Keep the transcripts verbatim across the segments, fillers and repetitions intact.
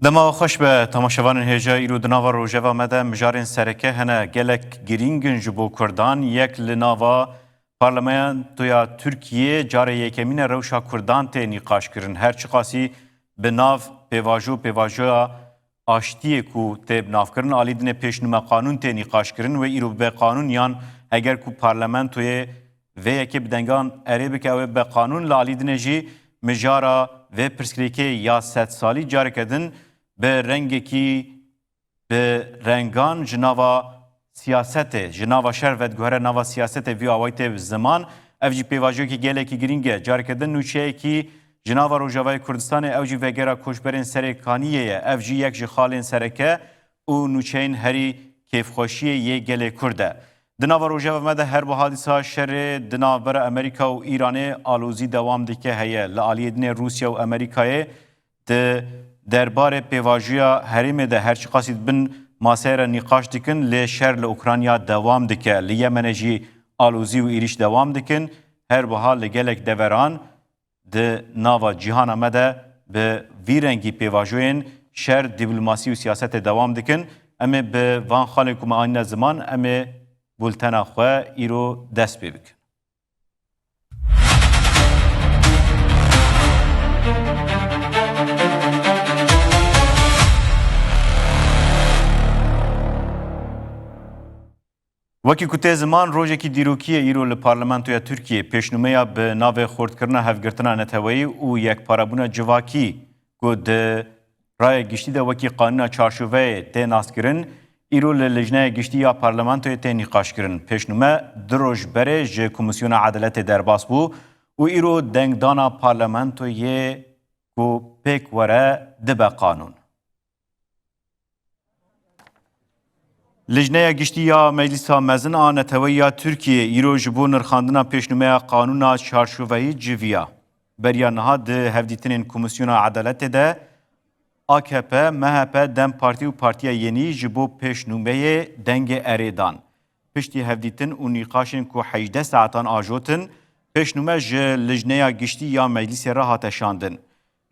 Dema we xweş be, temaşevanên hêja, îro di nava rojeva me de mijarên sereke hene gelek girîng in ji bo Kurdan. Yek li nava Parlamentoya Tirkiyê carê yekemîn e rewşa Kurdan tê nîqaşkirin. Her çiqasî bi nav pêvajo, pêvajoya aştiyê ku tê bi nav kirin, alî dinê pêşnûme qanûn tê nîqaşkirin, wê îro bibe qanûn, yan eger ku parlamentoyê vê yekê bi dengan erê bike, ew ê bibe qanûn, li alî dinê jî mijara vê pirsgirêkê ya sedsalî careke din bi rengekî, bi rengan ji nava siyasetê, ji nava şer vediguhere nava siyasetê, vî awayî tê ziman. Ev jî pêvajoyekî gelekî girîng e. Careke din nûçeyekî ji nava Rojavayê Kurdistanê, ew jî vegera koçberên Serê Kaniyê ye. Ev jî yek ji xalên sereke û nûçeyên herî kêfxweşiyê yê gelê Kurd e. Di nava rojeva me de her wiha dîsa şerê di navbera Amerîka û Îranê alozî dewam dike heye. Li aliyê dinê Rûsya û Amerîkayê di derbarê pêvajoya herêmê de her çiqasî di bin maseyê re nîqaş dikin, lê şer li Ukrayna dewam dike. Li Yemenê jî alozî û êrîş dewam dikin. Her wiha li gelek deveran di nava cîhana me de bi vî rengî pêvajoyên şer, dîplomasî û siyasetê dewam dikin. Em ê bi van xalên ku me anîne ziman, em ê bultena xwe îro dest pê bikin. Wekî ku tê ziman, rojekî dîrokî ye îro li Parlamentoya Tirkiyê. Pêşnûmeya bi navê Xurtkirina Hevgirtina Neteweyî û Yekparebûna Civakî ku di raya giştî de wekî qanûna çarşoveyê tê naskirin, îro li Lijneya Giştî ya Parlamentoyê tê nîqaşkirin. Pêşnûme du roj berê ji Komîsyona Edaletê derbas bû û îro dengdana parlamentoyê ku pêk were dibe qanûn. Lijneya Giştî ya Meclisa Mezin a Neteweyî ya Tirkiyê îro ji bo nirxandina pêşnûmeya qanûna çarşoveyî civiya. Beriya niha di hevdîtinên Komîsyona Edaletê de A K P, M H P, DEM Partî û Partiya Yenî ji bo pêşnûmeyê dengê erê dan. Piştî hevdîtin û nîqaşên ku hejdeh saetan ajotin, pêşnûme ji Lijneya Giştî ya Meclîsê re hate şandin.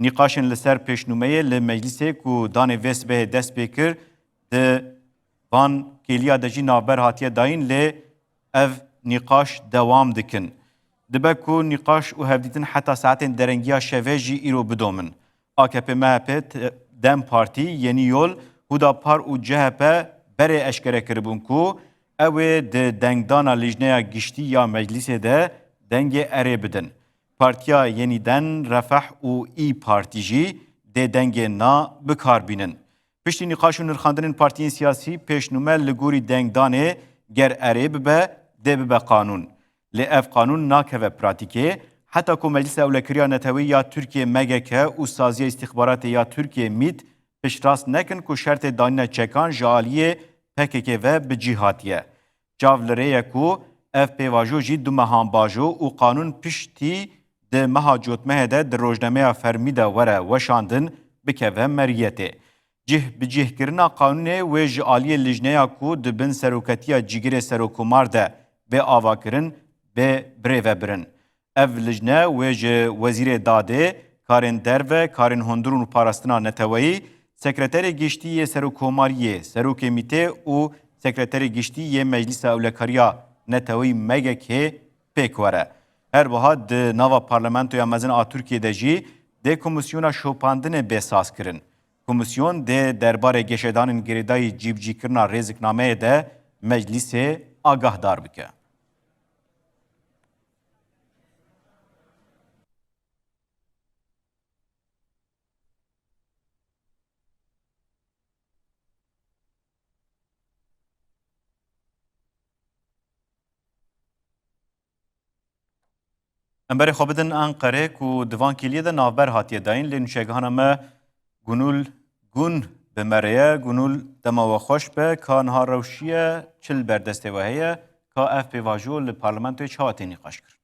Nîqaşên li ser pêşnûmeyê li meclîsê ku danê vê sibehê dest pê kir, di van kêliya de jî navber hatiye dayîn, lê ev nîqaş dewam dikin. Dibe ku nîqaş û hevdîtin heta saetên derengiya şevê jî îro bidomin. A K P, M H P, t-, DEM Partî, Yenî Yol, Huda Par û C H P berê eşkere kiribûn ku ew ê di dengdana Lijneya Giştî ya Meclîsê de dengê erê bidin. Partiya Yenîden Refah û Î Partî jî dê dengê na bi kar bînin. Piştî nîqaş û nirxandinên partiyên siyasî, pêşnûme li gorî dengdanê ger erê bibe, dê bibe qanûn. Lê ev qanûn nakeve pratîkê, heta ku Meclisa Ewlekariya Neteweyî ya Tirkiyê, M G K, û Saziya Îstîxbaratê ya Tirkiyê, MÎT, piştrast nekin ku şertê danîna çekan ji aliyê P K K ve bi cî hatiye. Çav li rê ye ku ev pêvajo jî du mehan bajo û qanûn piştî di meha Cotmehê de di rojnameya fermî de were weşandin, bikeve meriyetê. Cih bi cihkirina qanûnê wê ji aliyê lijneya ku di bin seroketiya cîgirê serokkomar de bê avakirin, bê birêvebirin. Ev lijne wê ji Wezîrê Dadê, Karên Derve, Karên Hundir û Parastina Neteweyî, Sekreterê Giştî yê Serokkomariyê, Serokê MÎTê û Sekreterê Giştî yê Meclîsa Ewlekariya Neteweyî, M G K, pêk were. Her wiha di nava Parlamentoya Mezin a Tirkiyê de jî dê komîsyona şopandinê bê sazkirin. Komîsyon dê derbarê geşedanên girêdayî cîbicîkirina rêziknameyê de meclîsê agahdar bike. Em berê xwe bidin Enqerê ku di van kêliyê de navber hatiye dayîn, lê nûçegihana me Gunul Gun bi me re ye. Gunul, dema we xweş be. Ka niha rewşiye çi li ber destê we heye? Ka ev pêvajo li parlamentoyê çawa tê nîqaşkirin?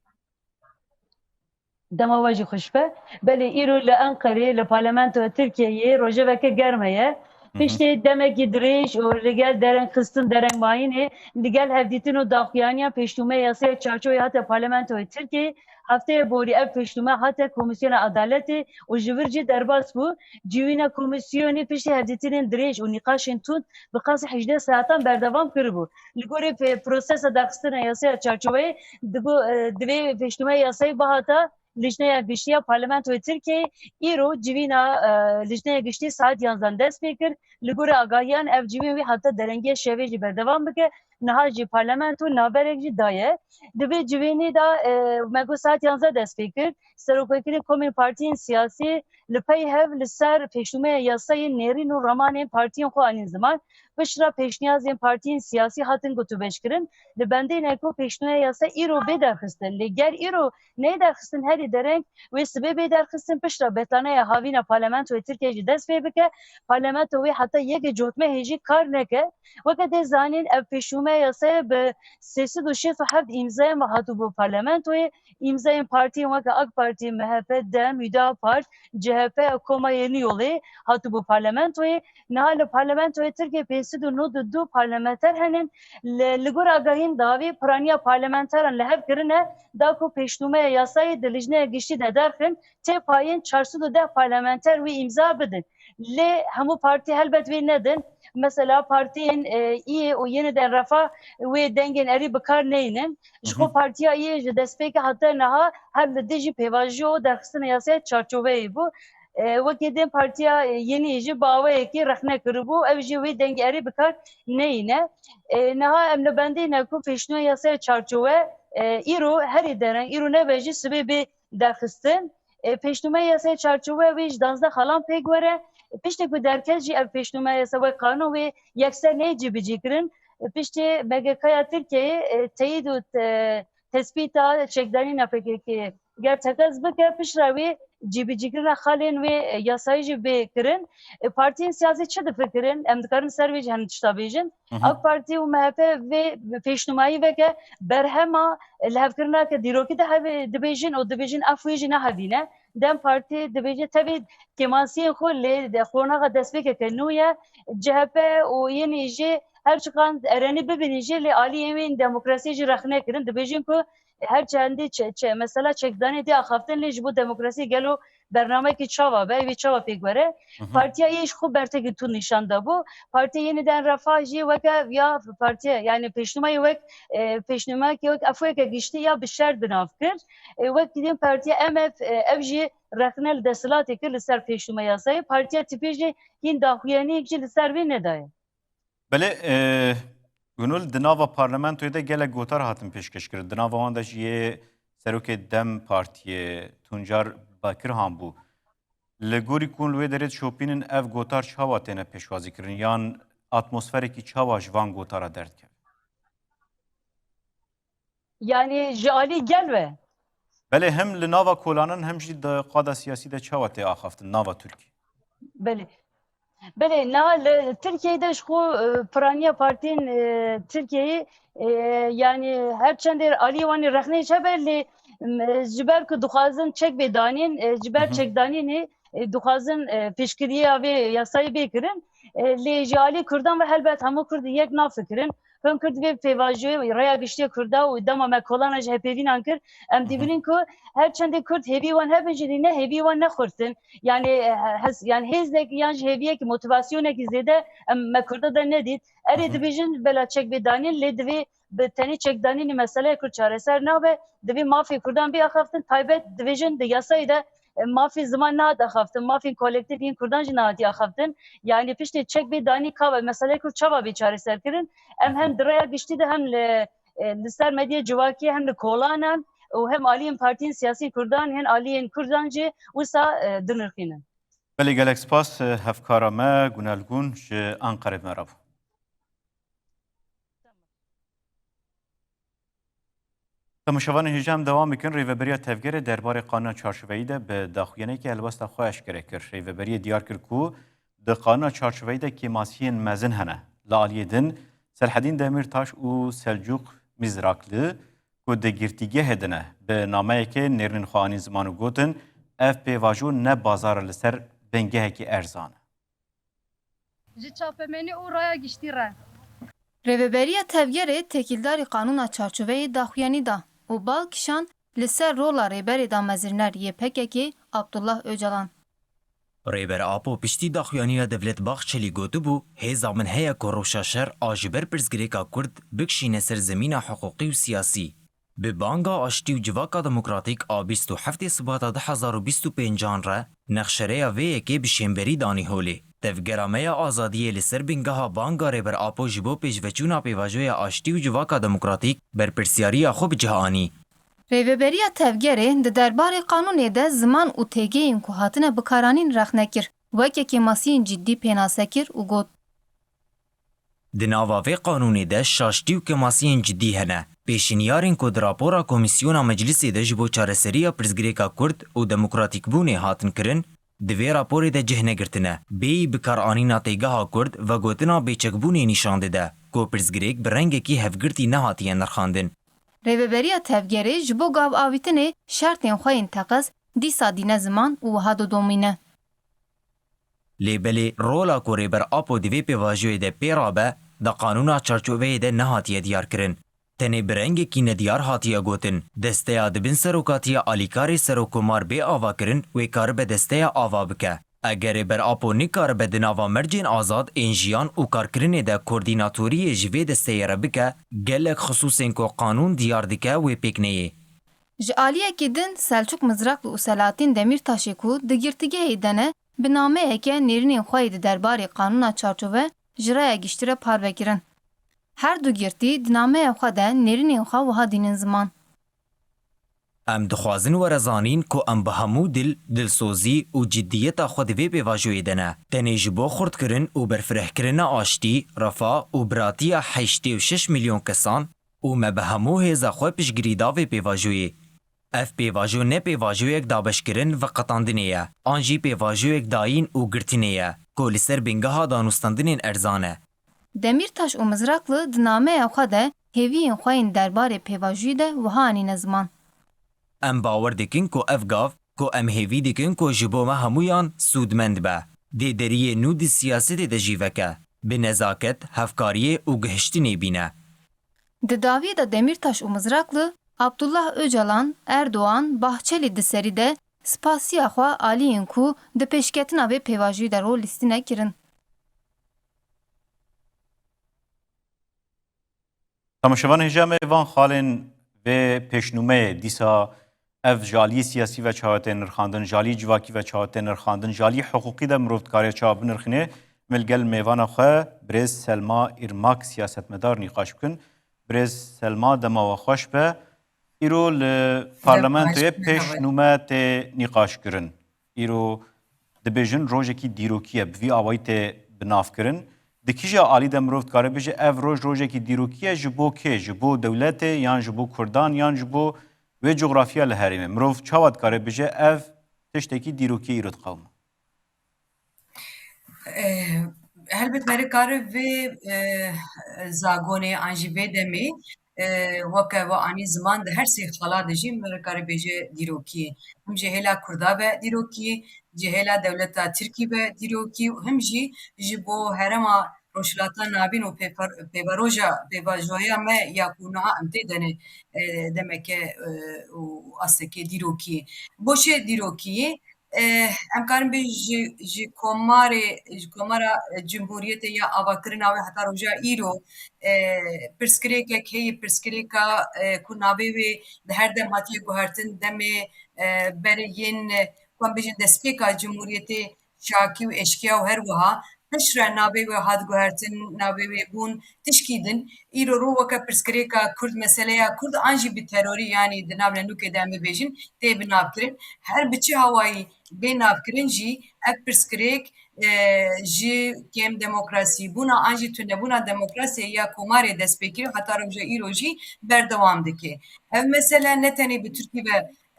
Dema we jî xweş be. Belê, îro li Enqerê, li Parlamentoya Tirkiyeyê rojeveke germ heye. Hı hı. Piştî demekî dirêj û li gel derengxistin, derengmayînê, li gel hevdîtin û daxuyaniya pêşnûmeya yasaya çarçoyê hate Parlamentoya Tirkiyeyê, Hefteyê borî ev pêşnûme hate Komîsyona Edaletê û ji vir jî derbas bû. Civîna komîsyonê piştî hevdîtinên dirêj û nîqaşên tund bi qasî hejdeh saetan berdewam kiribû. Li gorî pe-, prosesa daxistina yasaya çarçoveyê digo, e, divê pêşnûmeya yasayê bihata Lijneya Giştî ya Parlamentoya Tirkiyeyê. Îro civîna, e, Lijneya Giştî saet yanzdan dest pê kir. Li gorî agahiyan ev civîn wî heta derengiya şevê jî berdewam bike. Niha jî parlamento navberek jî daye. Di vê civînê de, e, me got saet yanzdeh dest pê kir. Serokvekirê komên partiyên siyasî li pey hev li ser pêşnûmeya yasayên nêrîn û ramanên partiyên xwe anîn ziman. Piştre pêşniyazên partiyên siyasî hatin gotûbêjkirin. Li bendê ne ku pêşnûmeya yasa îro bê derxistin. Lê ger îro neyê derxistin herî dereng, wê sibê bê derxistin, piştre betlaneya havîna Parlamentoyê Tirkiyeyê jî dest pê bike. Parlamento wê heta yekê cotmehê jî kar neke. Weke tê zanîn, ev pêşnûmeya yasayê bi sê sed û şêst û heft îmzayên ve hatibû parlamentoyê. Îmzayên partiyên weke AK Partî, MHP, DEM, Hüdapar, CHP ya Koma Yeni Yolê hatibû parlamentoyê. Niha li parlamentoyê Tirkiyeyê pênc sed û nod û du parlamenter henin. Li, li gor agahiyên dawî piraniya parlamenteran li hev kirine, da ku pêşnûmeya yasayê di lijneya giştî de derxin, tê payên çar sed û deh parlamenter wî îmza bidin. Lê hemû partî helbet wê nedin. Mesela partiyên, e, Îyê û Yeniden Refah wê dengên erî bi kar neynin. Ji xwe partiya Îyê ji destpêkê hate niha her li dijî pêvajoya derxistina yasaya çarçoveyê bû. E, wekî din partiya Yenî jî bi awayekî rexne kiribû, ew jî wê dengê erê bi kar neyîne. E, niha em li bendê ne ku pêşnûmeya yasaya çarçowe, e, îro herî dereng, îro nebe jî sibê bê derxistin. E, pêşnûmeya yasaya çarçowe wê ji danzdeh xalan pêk were. E, piştî ku derket jî ev pêşnûmeya yasa wek qanûn wê yekser neyê cîbicîkirin. E, piştî M G K ya Tirkiyeyê, e, teyîd û te-, tespîta çekdanîna P K K ger tekez bike, piştre wê cîbicîkirina xalên wê, e, yasayî jî bê kirin. E, partiyên siyasî çi difikirin? Em dikarin ser vê jî hin tişta bêjin. Hı hı. AK Partî û M H P vê pêşnûmayî veke berhema, e, lihevkirina ke dîrokî de hevê dibêjin û dibêjin ev wê jî nehevîne. DEM Partî dibêje tevî kêmasiyên xwe lê de qonaxa destpêkeke nû ye. C H P û yên jî her çiqan erenî bibînin jî lê aliyên wê demokrasiyê jî rexne kirin. Dibêjin ku her çendî çe-, çe-, mesela çekdanê tê axaftin lê ji bo demokrasiyê gelo bernameyekî çawa be, wê çawa pêk were? Hı hı. Partiya Yê ji xwe bertekî tund nîşan dabû. Partiya Yeniden Refah jî weke ya partiye, yani pêşnûmeyê wek, e, pêşnûmeyekê wek efûyeke giştî ya bi şer bi nav kir. E, wek dîtin partiya M F, e, ev jî rexne li desthilatê kir li ser pêşnûmeya yasayê. Partiya Tipê jî hîn daxuyaniyek jî li ser vê nedaye. Belê, e, Gönül, di nava parlamentoyê de gelek gotar hatin pêşkêşkirin. Di nava wan de jî yê serokê DEM Partiyê Tuncer Bakirhan bû. Li gorî ku hûn li wê derê dişopînin, ev gotar çawa têne pêşwazîkirin? Yan atmosferekî çawa ji van gotara derdikeve? Yani ji alî gel ve? Belê, hem li nava kolanan hem jî di qada siyasî de çawa tê axaftin nava Tirkî? Belê. Belê, niha li Tirkiyeyê de ji xwe, e, piraniya partiyên, e, Tirkiyeyê, e, yani her çendê aliyê wan ê rexneyê çi hebe lê, m, ji ber ku dixwazin çek bê danîn, e, ji ber Hı hı. çekdanînê, e, dixwazin, e, pêşkiriyê ya vê yasayê bê kirin. E, lê ji alî Kurdan ve helbet hemû Kurd yek nafikirin. Hûn Kurd vê pêvajoyê rêya giştî ya Kurda û dema me kolana ji hevpeyvînan kir, em Hı hı. dibînin ku her çendê Kurd hêvî wan hebin jî lê ne hêvî wan ne xurtin. Yani, e, hez, yani hêzek yan ji hêviyekî, motivasyonekî zêde em me Kurda de nedît. Erê Hı hı. dibêjin bela çek bê danîn lê divê bi tenê çekdanînê meseleya Kurd çareser nabe. Divê mafê Kurdan bê axaftin. Taybet dibêjin di yasayê de, e, mafê ziman nehate axaftin, mafên kolektîf yên Kurdan jî nehatiye axaftin. Yani piştê çek bê danî ka be, meseleyê Kurd çawa bê çareserkirin? Em hem di rêya giştî de hem li, e, li ser medya civakî hem li kolanan û hem aliyên partiyên siyasî Kurdan, hem aliyên Kurdan jî wisa, e, dinirxînin. Belê, gelek spas, e, hevkara me Gunel Gun ji Anqerê bi me re bû. Temaşevanên hêja em dewam bikin. Rêveberiya Tevgerê derbarê qanûna çarçoveyî de bi daxuyaniyekê helwesta xwe eşkere kir. Rêveberiyê diyar kir ku di qanûna çarçoveyî de kêmasiyên mezin hene. Li aliyê din Selhedîn Demîrtaş û Selcûq Mîzrakli ku di girtîgehê de ne, bi nameyekê nêrînên xwe anîn ziman û gotin, ev pêvajo ne bazar e, li ser bingehekî erzan e. Ji çapemenî û raya giştî re. Rêveberiya Tevgerê têkildarî qanûna çarçoveyê daxuyanî da û bal kişand li ser rola rêberê damezriner yê P K K, Abdullah Ocalan. Rêber Apo piştî daxuyaniya Devlet Bahçelî gotibû, hêza min heye ku rewşa şer a ji ber pirsgirêka Kurd bikişîne ser zemîna hiqûqî û siyasî. Bi banga aştî û civaka demokratîk a bîst û heftê Sibata du hezar û bîst û pêncan re nexşereya vê yekê bi şênberî danî holê. Tevgera me ya Azadiyê li ser bingeha banga Rêber Apo ji bo pêşveçûna pêvajoya aştî û civaka demokratîk berpirsiyariya xwe bi cih anî. Rêveberiya Tevgerê di derbarê qanûnê de ziman û têgeyên ku hatine bikaranîn rexne kir, weke kêmasiyên ciddî pênase kir û got, Di nava vê qanûnê de şaştî û kêmasiyên ciddî hene. Pêşniyarên ku di rapora Komîsyona Meclisê de ji bo çareseriya pirsgirêka Kurd û demokratîkbûnê hatin kirin, di vê raporê de cih negirtine. Bêyî bikaranîna têgeha Kurd vegotina bêçekbûnê nîşan dide ku pirsgirêk bi rengekî hevgirtî nehatiye nirxandin. Rêveberiya Tevgerê ji bo gav avîtinê şertên xwe yên teqez dîsa dîne ziman û wiha didomîne. Lê belê rola ku Rêber Apo di vê pêvajoyê de pê rabe, di qanûna çarçoveyê de nehatiye diyarkirin. Tenê bi rengekî nediyar hatiye gotin, desteya di bin serokatiya alîkarê serokkomar bê avakirin wê karibe desteya ava bike. Eger Rêber Apo nikaribe di nava mercên azad ên jiyan û karkirinê de koordînatoriyê ji vê desteyê re bike, gelek xisûsên ku qanûn diyar dike wê pêk neyê. Ji aliyekî din Selçuk Mizrakli û Selahattin Demîrtaşê ku di girtîgehê de ne, bi nameyeke nêrînên xwe yê di derbarê qanûna çarçove ji raya giştî re parve kirin. Her du girtî di nameya xwe de nêrînên xwe wiha dînin ziman. Em dixwazin were zanîn ku em bi hemû dil, dilsozî û ciddiyeta xwe di vê pêvajoyê de ne. Tenê ji bo xurtkirin û berfirehkirina aştî, refa û biratiya heştê û şeş milyon kesan û me bi hemû hêza xwe piştgirî da vê pêvajoyê. Ev pêvajo ne pêvajoyek dabeşkirin, veqetandinê ye, an jî pêvajoyek dayîn û girtinê ye, ku li ser bingeha danûstandinên erzan e. Demîrtaş û Mizrakli di nameya xwe de hêviyên xwe yên derbarê pêvajoyê de wiha anîne ziman. Em bawer dikin ku ev gav, ku em hêvî dikin ku ji bo me hemûyan sûdmend be, dê deriyê nû di siyasetê de jî veke, bi nezaket, hevkariyê û gihiştinê bîne. Di dawiyê de Demîrtaş û Mizrakli, Abdullah Ocalan, Erdogan, Bahçelî di serî de spasiya xwe aliyên ku di pêşketina vê pêvajoyê de rol lîstîne kirin. Temaşevan hêja me van xalên vê pêşnûmeyê dîsa ev ji aliyê siyasî ve çawa tê nirxandin, ji aliyê civakî ve çawa tê nirxandin, ji aliyê hiqûqî de mirov dikare çawa binirxîne, em li gel mêvana xwe birêz Selma Îrmak siyasetmedar nîqaş bikin. Birêz Selma dema we xweş be. Îro li parlamentoyê pêşnûme tê nîqaş kirin. Îro dibêjin rojekî dîrokî ye, bi vî awayî tê binavkirin. Di kîja alî de mirov dikare bêje ev roj rojekî dîrokî ye ji bo kê? Ji bo dewletê yan ji bo kurdan yan ji bo wê cografya li herêmê? Mirov çawa dikare bêje ev tiştekî dîrokî ye îro diqewime? Eh, helbet me rê kare vê, eh, zagonê an jî vê demê, eh, weke we anî ziman di her sê xala de jî me rê kare bêje dîrokî. Him ji hêla Kurda ve dîrokî, ji hêla dewleta Tirkî ve dîrokî û him jî ji bo herêma Rojhilata Navîn û pêver-, pêvaroja, pêvajoya me ya ku niha em tê de ne, eh, demeke, eh, û astekê dîrokî. Bo çi dîrokî? Eh, em karin bê ji, ji komarê, ji komara, eh, cumhuriyetê ya avakirina wê heta roja îro, eh, pirsgirêkek heye, pirsgirêka, eh, ku navê wê di her dem hatiye guhertin, demê, eh, berê yên, eh, ku em bêjin destpêka cumhuriyetê çakî û eşkya û her wiha piştre navê wê hat guhertin, navê wê bûn tişkî din. Îro rû weke pirsgirêka Kurd, meseleya Kurd an jî bi terorî, yanî di nav lenûkê de em bibêjin, tê bi nav kirin. Her bi çi hawayî bê navkirin jî ev pirsgirêk, e, ji kêm demokrasîbûna an jî tunebûna demokrasiyê ya komarê dest pê kiriye heta roja îro jî berdewam dike. Ev mesele ne tenê bi Tirkî ve,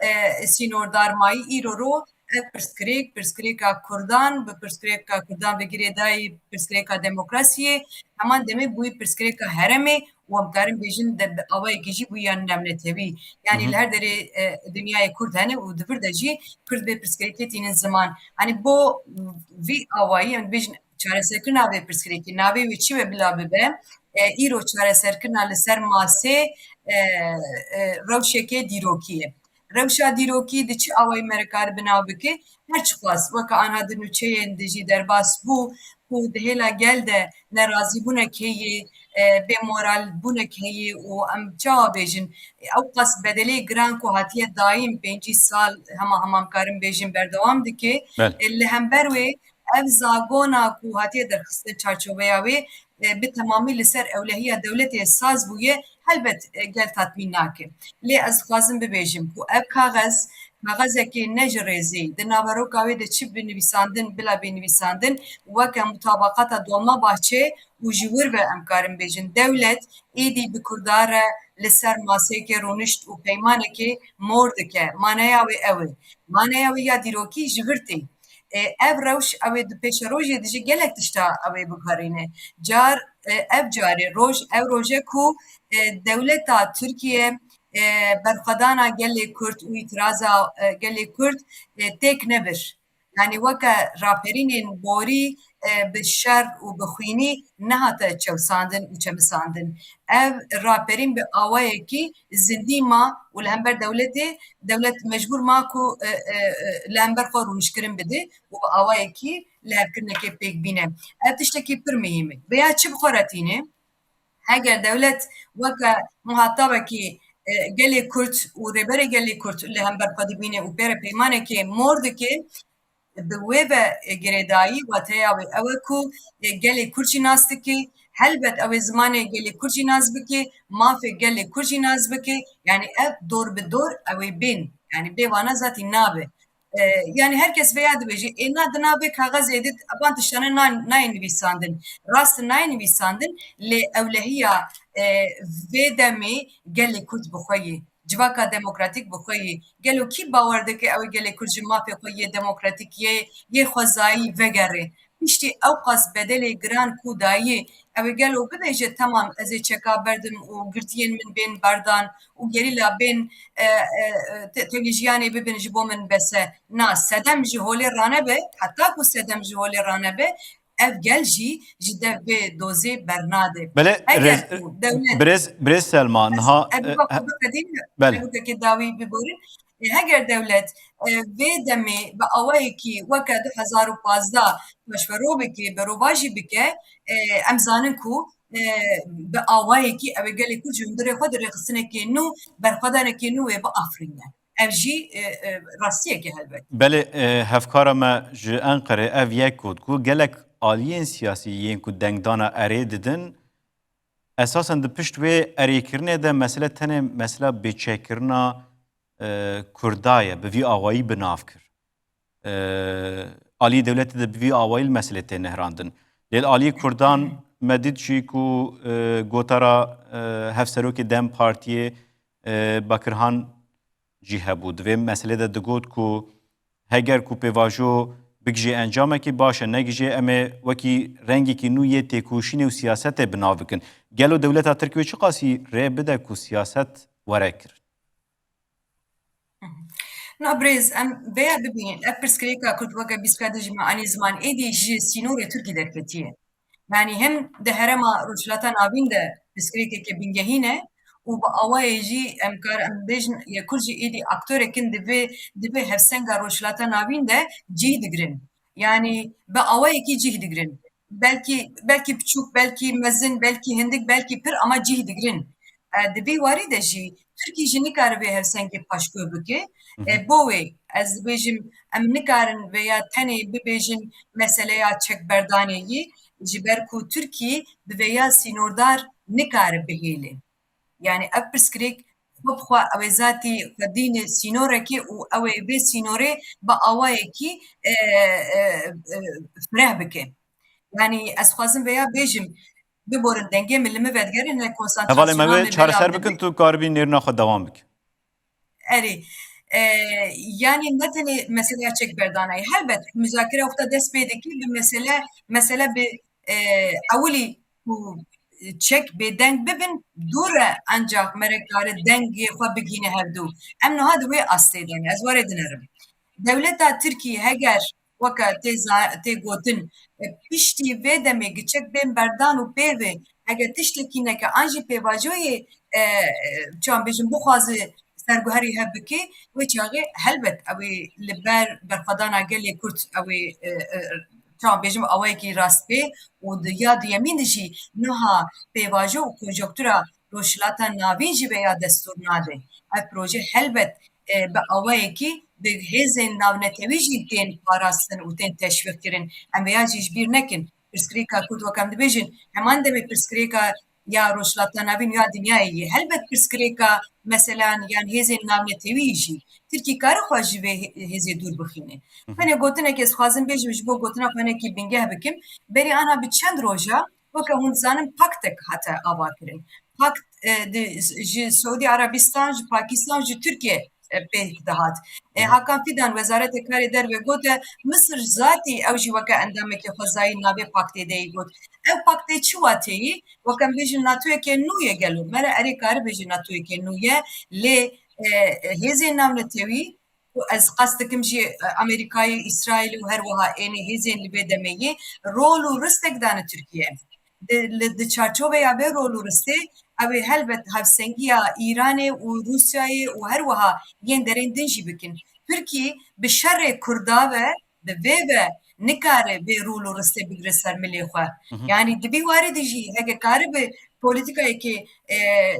e, sînordar mayî, îro ro ev pirsgirêk, pirsgirêka Kurdan, bi pirsgirêka Kurdan ve girêdayî pirsgirêka demokrasiyê, heman demê bûyî pirsgirêka herêmê û em karin bêjin de bi awayekî jî bûyî ya navnetewî. Yanî Hı hı. li her derê, e, dinyayê Kurd hene û di vir de jî Kurd vê pirsgirêkê tînin ziman. Yanî bo vî awayî em dibêjin çareserkirina vê pirsgirêkê, navê wê çi be bila bibe, e, îro çareserkirina li ser masê, e, e, rewşeke dîrokî ye. Rewşa dîrokî di çi awayî me re kar bi nav bike? Her çiqas weke anha di nûçeyên dijî derbas bû ku di hêla gel de nerazîbûnek heye, e, bêmoralbûnek heye û em çawa bêjin, ew qas bedelê giran ku hatiye dayîn pêncî sal hema hema em karin bêjin berdewam dike. Belê. E, li hember wê ev zagona ku hatiye derxistin çarçoveya wê, e, bi temamî li ser ewlehiya dewletê saz bûye, helbet, e, gel tatmîn nake. Lê ez dixwazim bibêjim ku ev kaxez, kaxezekê ne ji rêzê, di naveroka wê de çi bi nivîsandin, bila bê nivîsandin, weke mutabaqata Dolmabahçe û ji wir ve em karin bêjin, dewlet êdî bi Kurda re li ser maseyeke rûnişt û peymanekê mor dike. Maneya wê ew e. Maneya wê ya dîrokî ji vir tê. E, ev rewş, ew ê di pêşerojê de jî gelek tişta ew ê biguherîne. Car, e, ev carê roj, ev roje ku, e, dewleta Tirkiye, e, berxwedana gelê Kurd û îtiraza, e, gelê Kurd, e, têk nebir. Yanî weke raperînên borî, e, bi şer û bi xwînî nehate çewsandin û çemisandin. Ev raperîn bi awayekî zindî ma û li hember dewletê, dewlet mecbûr ma ku, e, e, e, li hember xwe rûnişkirin bide û bi awayekî lihevkirinekê pêk bîne. Ev tiştekî pir muhîm e. Vêya çi bi xwe re tîne? Heger dewlet weke muhatabekî, e, gelê Kurd û rêberê gelê Kurd li hember xwe dibîne û pê re peymanekê mor dike, bi wê ve, e, girêdayî, wateya wê ew e ku, e, gelê Kurd jî nas dike, helbet ew ê zimanê gelê Kurd jî nas bike, mafê gelê Kurd jî nas bike, yanî ev dor bi dor ew ê bên, yanî bê vana zatî nabe. E, yanî her kes vêya dibêje, ê na di nav vê kaxezê de van tiştane na-, nayê nivîsandin. Rast nayê nivîsandin, lê ewlehiya, e, vê demê gelê Kurd bi xwe yê. Civaka demokratîk bi xwe yê. Gelo kî bawer dike ew ê gelê Kurd ji mafê xwe yê demokratîk, yê, yê xwezayî vegere? Piştî ew qas bedelê giran ku dayî, ew ê gelo bibêje, temam, ez ê çeka berdim û girtiyên min bên berdan û gerîla bên, e, e, e, te-, tevlî jiyanê bibin ji bo min bes e. Na, sedem ji holê ranebe, heta ku sedem ji holê ranebe, ev gel jî ji dev vê dozê bernade. Belê, Eger rez-, ku dewlet birêz, birêz Selma, Ez, niha, ez e, bi he-, biqedînim, belê. Çîrokekê dawî biborin. E, heger dewlet, e, vê demê bi awayekî weke du hezar û pazdeh paşverobekê berovajî bike, e, em zanin ku, e, bi awayekî ew ê gelê Kurd ji hundirê xwe di rêxistinekê nû, berxwedanekê nû wê biafirîne. Ev jî, e, e, rastiyek e helbet. Belê, e, hevkara me ji Enqerê ev yek got ku gelek aliyên siyasî yên ku dengdana erê didin, esasen di pişt wê erêkirinê de mesele tenê mesela bêçekkirina, e, Kurda ye, bi vî awayî bi nav kir. E, aliyê dewletê de bi vî awayî li meselê tê nihirandin. Lê li aliyê Kurdan me dît jî ku, e, gotara, e, hevserokê dem Partiyê, e, Bakirhan jî hebû. Di vê meselê de digot ku heger ku pêvajo bigihîje encamekê baş e, negihîje em ê wekî rengekî nû yê têkoşînê û siyasetê bi nav bikin. Gelo dewleta Tirk wê çiqasî rê bide ku siyaset were kirin? Na birêz, em vêya bibînin. Ev pirsgirêka Kurd weke bîst ka dijî me anî ziman êdî ji sînorê Tirkî derketiye. Yanî hem di herêma Rojhilata Navîn de pirsgirêkeke bingehîn e û bi awayê jî em kar em bêjin, yê Kurd jî êdî aktorek in di vê, di vê hevsenga Rojhilata Navîn de cih digirin. Yanî bi awayekî cih digirin. Belkî, belkî biçûk, belkî mezin, belkî hindik, belkî pir, ama cih digirin. E, di vî warî de jî Tirkî jî nikare vê hevsengê paşguh bike. Hı hı. E, bo wê ez dibêjim, em nikarin vêya tenê bibêjin meseleya çekberdanê yî, ji ber ku Tirkî bi vêya sînordar nikare bihêle. Yanî ev pirsgirêk xwe bi xwe ew ê zatî xwedî sînorekê û ew ê vê sînorê bi awayekî, e, e, e, fireh bike. Yanî ez dixwazim vêya bêjim, biborin dengê min li min vedigerin, ne konsantrasyona Hevalê me wê min çareser bela bikin, tu karibî nêrîna xwe dewam bikî. Erê, e, yanî ne tenê meseleya çek berdana ye. Helbet, muzakere wexta dest pê dike, bi mesele, mesele bi, e, ewilî ku çek bêdeng bibin, dûr e, encax mere kare dengê xwe bigihîne hevdû. Em niha di wê astê de ne, ez warê dinerim. Dewleta Tirkî heger weke tê za-, tê gotin, e, piştî vê demê giçek bên berdan û pê ve, hege tiştekî neke an jî pêvajoyê, e, e, çawan bêjin, bixwaze serguherî hev bike, wê çaxê helbet ew ê li ber berxwedana gelê Kurd ew ê, e, e, çawa bêjim, awayekî rastpê û di ya duyemîn de jî niha pêvajo û konjonktura Rojhilata Navîn jî vêya destûr nade. Ev proje helbet, e, bi awayekî bi hêzên navnetewî jî tên parastin û tên teşwîqkirin. Em vêya jî ji bîr nekin. Pirsgirêka Kurd, wek em dibêjin, heman demê pirsgirêka ya Rojhilata Navîn ya dinyayê ye. Helbet pirsgirêka, meselan, yan hêzên navnetewî jî. Tirkî kare xwe ji vê hê-, hêzê dûr bixîne. Hı hı. Tenê gotinek ez dixwazim bêjim, ji bo gotina xwe hinekî bingeh bikim. Berî ana bi çend roja, weke hûn dizanin, paktek hate avakirin. Pakt, e, di, ji Saûdî Erebistan, ji Pakistan, ji Tirkiye, e, pêk dihat. E, Hı hı. Hakan Fidan, Wezareta Karê Derve gote, Misir zatî ew jî weke endamekî xwezayî navê paktê de yî got. Ev paktê çi wateyî? Weke em bêjin NATOyeke nû ye gelo? Mere erê karibêjin NATOyeke nû ye, lê, e, hêzên navnetewî û ez qas dikim jî, e, Amerîkayê, Îsraîlê û her wiha ênê hêzên li vê demê yê rol û ristek dane Tirkiye. Di, li, di çarçoveya vê rol û ristê ew ê helbet hevsengiya Îranê û Rûsyayê û her wiha yên derên din jî bikin. Tirkî bi şerê Kurda ve, bi vê ve nikare vê rol û ristê bigire ser milê xwe. Hı hı. Yanî di vî warî de jî heke karibe polîtîkayekê, e, e,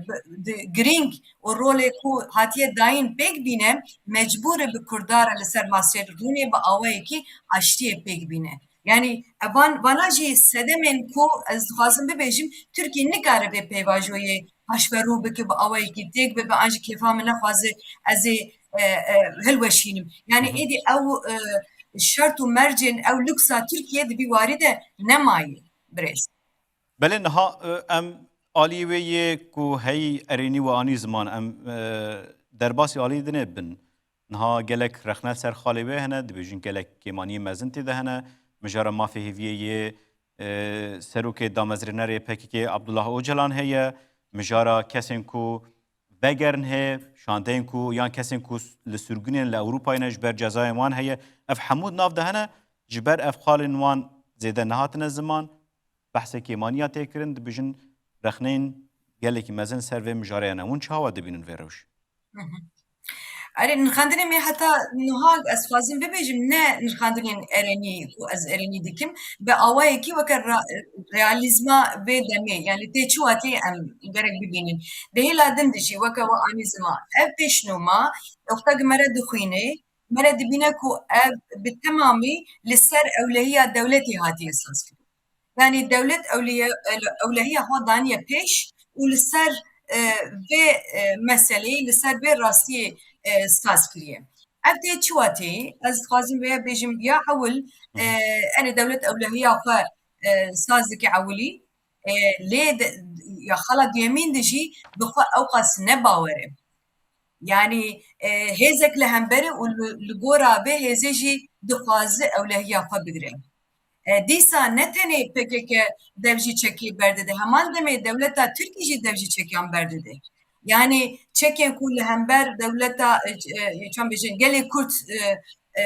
bi, di, girîng û rolê ku hatiye dayîn pêk bîne, mecbûr e bi Kurda re li ser masê rûnê bi awayekî aştiyê pêk bîne. Yanî, e, van, vana jî sedemên ku ez dixwazim bibêjim, Tirkî nikare vê pêvajoyê paşverû bike, bi awayekî têk bibe, an jî kêfa min nexwaze ez ê, e, e, hilweşînim. Yanî, Hı hı. êdî ew, e, şert û mercên, ew luksa Tirkiye di vî warî de nemaye, birêz. Belê niha, e, em alî wê yê ku hey erênî we anî ziman, em, e, derbasî alî dinê bin. Niha gelek rexne ser xalê wê hene, dibêjin gelek kêmaniyê mezin tê de hene. Mijara mafê hêviyê yê, e, serokê damezrênerê P K K Abdullah Ocalan heye. Mijara kesên ku vegerin heye, şandeyên ku yan kesên ku s-, li sirgûnên li Ewropayê ne ji ber cezayên wan heye. Ev hemû di nav de hene, ji ber ev xalên wan zêde nehatine ziman. Behsê kêmaniya tê kirin, dibêjin rexneyên gelekî mezin ser vê mijarê hene. Hûn çawa dibînin vê rewş? Hı hı. Erê, nirxandinê me heta niha ez dixwazim bibêjim, ne nirxandinên erênî ku ez erênî dikim, bi awayekî weke ra-, realîzma vê demê, yanî tê çi watê em gerek bibînin. Di hêla din de jî weke we anî ziman. Ev pêşnûma, wexta ku me re dixwîne, me re dibîne ku ev bi temamî li ser ewlehiya dewletê hatiye sazkirin. Yanî dewlet ewliye-, ewlehiya xwe daniye pêş û li ser, e, vê, e, meseleyê, li ser vê rastiyê, e, saz kiriye. Ev tê çi wateyî? Ez dixwazim vê bêjim, ya ewil, Hı hı. e, erê dewlet ewlehiya xwe, e, saz dike ewilî, e, lê de, ya xala duyemîn de jî bi xwe ewqas ne bawer e. Yanî, e, hêzek li hember e û li, li gora vê hêzê jî dixwaze ewlehiya xwe bigire. E, dîsa ne tenê P K K dev ji çekê berdide, heman demê dewleta Tirkî jî dev ji çekan berdide. Yanî çekên ku li hember dewleta, e, e, çend bêjin, gelê Kurd, e, e,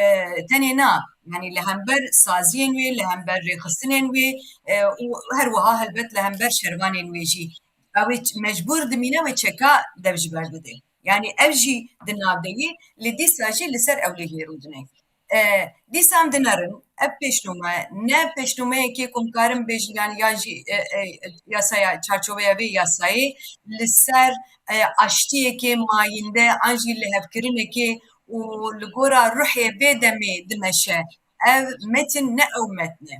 tenê na, yanî li hember saziyên wê, li hember rêxistinên wê, e, û her wiha helbet li hember şervanên wê jî. Ew ê ç-, mecbûr dimîne wê çeka dev ji ber dide. Yanî ev jî di nav de ye, lê dîsa jî li ser ewlehiyê rûdine. E, dîsa em dinerin, ev pêşnûme, ne pêşnûmeyekê ku em karin bêjin, yanî ya jî, e, e, yasaya, çarçoveya vê yasayê li ser, e, aştiyekê mayînde an jî lihevkirinekê û li gora ruhê vê demê dimeşe. Ev metin ne ew metn e.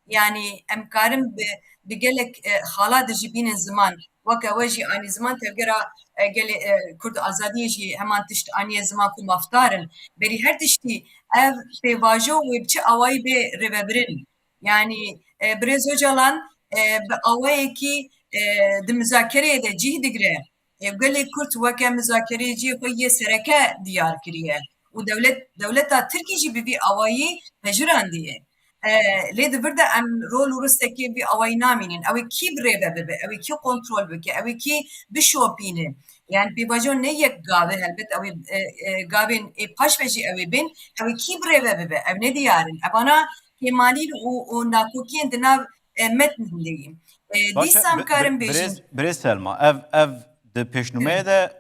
Yanî em karin bi, bi gelek, e, xala de jî bînin ziman. Weke we jî anî ziman, tevgera, e, gelê, e, Kurd Azadiyê jî heman tişt aniye ziman ku mafdar in. Berî her tiştî ev pêvajo wê bi çi awayî bê rêvebirin? Yanî, e, Birêz Ocalan, e, bi awayekî, e, di muzakereyê de cih digire. E, gelê Kurd weke muzakereyê cihê xwe yê sereke diyar kiriye û dewlet, dewleta Tirkî jî bi vî awayî pejirandî ye. E, lê di vir de em rol û ristekê vî awayî namînin. Ew ê kî bi rê ve bibe? Ew ê kî kontrol bike? Ew ê kî bişopîne? Yani pêvajo ne yek gav e, helbet ew ê, e, e, gavên ê paş ve jî ew ê bên. Ew ê kî bi rê ve bibe? Ew nediyar in. Evana kêmanîn û, û nakokiyên di nav, e, metn hindê ye. E, Baş e, dîsa em bi-, karin bi-, bêjin. Birêz, birêz Selma, ev, ev di pêşnûmeyê de,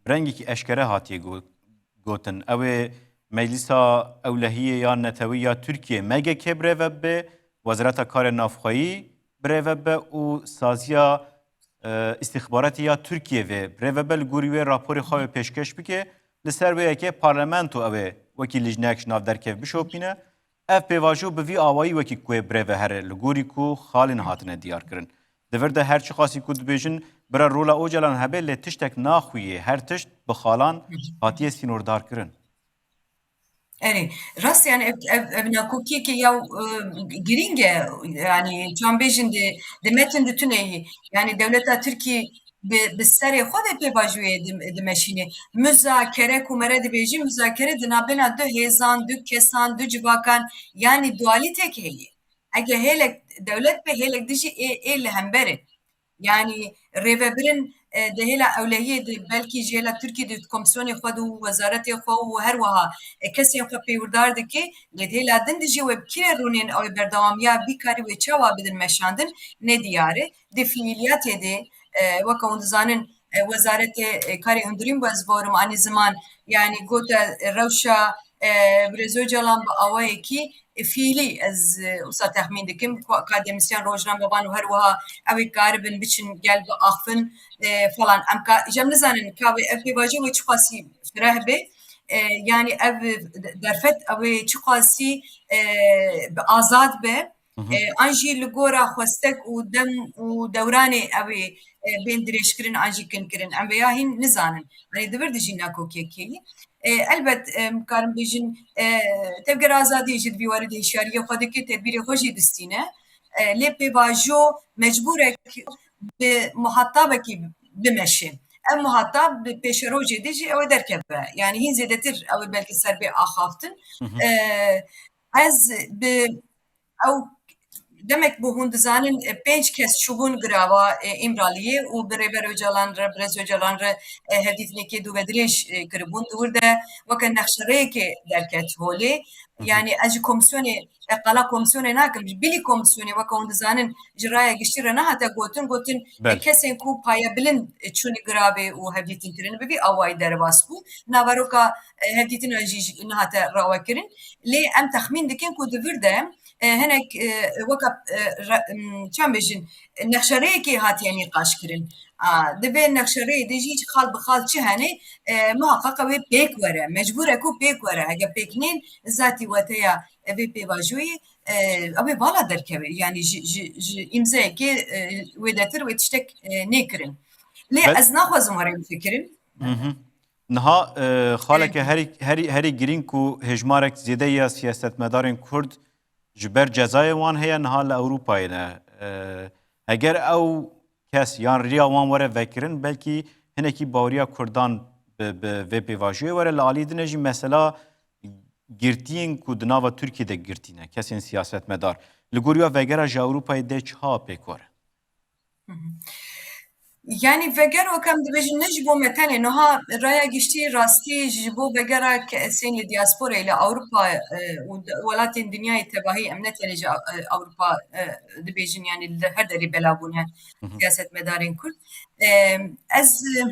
bi rengekî eşkere hatiye got-, gotin. Ew ê Meclisa Ewlehiyê ya Netewî ya Tirkiyê, M G K, birêve bibe, Wezareta Karê Navxweyî birêve bibe û saziya, e, îstîxbaratî ya Tirkiyê vê birêve bibe, li gorî wê raporê xwe wê pêşkêş bike. Li ser wê yekê parlamento ew ê wekî lijnek ji nav derkev bişopîne. Ev pêvajo bi vî awayî wekî ku yê birêve here, li gorî ku xalên hatine diyar kirin. Di vir de her çiqasî ku dibêjin bira rola Ocalan hebe, lê tiştek naxuye, her tişt bi xalan hatiye sînordar kirin. Erê, rast, yani ev, ev, ev nakokiyeke ya, e, girîng e, yani çawan bêjin di, di metin di tuneyî, yani dewleta Tirkî bi, bi serê xwe ve pêvajoyê dim-, dimeşîne. Muzakere ku me re dibêjin, muzakere di navbêna du hêzan, du kesan, du civakan, yani dualîtek heye. Ege hêlek dewlet be, hêlek dijî ê, ê li hember e. Yani rêvebirin, e, di hêla ewlehiyê de belkî ji hêla Tirkiyê de komisyonê xwe de û wezaretê xwe û her wiha, e, kesên xwe pêwirdar dike, lê di hêla din de jî wê bi kî re rûnên ew ê berdewamiya vî karî wê çawa bidin meşandin, ne diyar e. Di fiîliyatê de, e, weke hûn dizanin, e, Wezaretê, e, Karê Hundirîn bû, ez bawerim anî ziman, yanî gote, e, rewşa, e, Birêz Ocalan bi awayekî, e, fiîlî, ez, e, wisa texmîn dikim ku akademisyen, rojnamevan û her wiha ew ê karibin biçin gel biaxivin, e, falan. Em ka, ji em nizanin ka wê ev pêvajoyê wê çiqasî fireh be, e, yanî ev, e, derfet ew ê çiqasî, e, bi azad be. Hı hı. E, an jî li gora xwestek û dem û dewranê ew ê, e, bên dirêjkirin an jî kinkirin. Em vêya hîn nizanin. Yanî di vir de jî nakokiyek heye. E, elbet, e, em karin bêjin, e, Tevgera Azadiyê jî di vî warî de hişyariyê xwe dike, tedbîrê xwe jî distîne. E, lê pêvajo mecbûrek bi muhatabekî bimeşe. Ev muhatab bi pêşerojê de jî ew ê derkeve. Yanî hîn zêdetir ew ê belkî ser bê axaftin. Hı hı. E, ez bi ew demek bû hûn dizanin, e, pênc kes çûbûn girava, e, Îmraliyê û bi Rêber Ocalan re, Birêz Ocalan re, e, hevdîtinekê dûvedirêj, e, kiribûn. Di wir de weke nexşerêyekê derket holê. Hı hı. Yani ez ji komisyonê, e, qala komisyonê nakim. Ji bilî komisyonê weke hûn dizanin ji raya giştî re nehate gotin, gotin, e, Belê. kesên ku paye bilind, e, çûne giravê û hevdîtin kirin. Bi vî awayî derbas bû. Naveroka, e, hevdîtina jî, jî nehate rawekirin. Lê em texmîn dikin ku di vir de e, hinek, e, weka, e, re-, m, çend bêjin, nexşerêyekê hatiye nîqaş kirin. A, di vê nexşerêyê de jî xal bi xal çi hene, e, muhaqqaq wê pêk were, mecbûr e ku pêk were. Hege pêk nên, zatî weteya, e, vê pêvajoyê, e, ew ê vala derkeve. Yani ji, ji, ji îmzeyekê, e, wêdetir wê tiştek, e, nêkirin. Lê Be- ez naxwazim were bifikirim. Hı hı. Niha, e, xaleke E, herî, herî, herî girîng ku hêjmarek zêde ya siyasetmedarên Kurd ji ber cezayê wan heye, niha li Ewropayê ne. E, heger ew kes yan riya wan were vekirin, belkî hinekî baweriya Kurdan bi, bi vê pêvajoyê were. Li alî din e jî mesela girtiyên ku di nava Tirkiyê de girtî ne, kesên siyasetmedar. Li gor ya vegera ji Ewropayê dê çiha pêk were? Hı hı. Yani veger wek em dibêjin ne ji bo me tenê, niha raya giştî rastî ji bo vegera kesên li diasporayê li Ewropa, e, û di-, welatên dinyayê tevahî, em ne tenê ji, e, Ewropa, e, dibêjin, yani li her derê bela bûne Hı hı. siyasetmedarên Kurd. E, ez, e,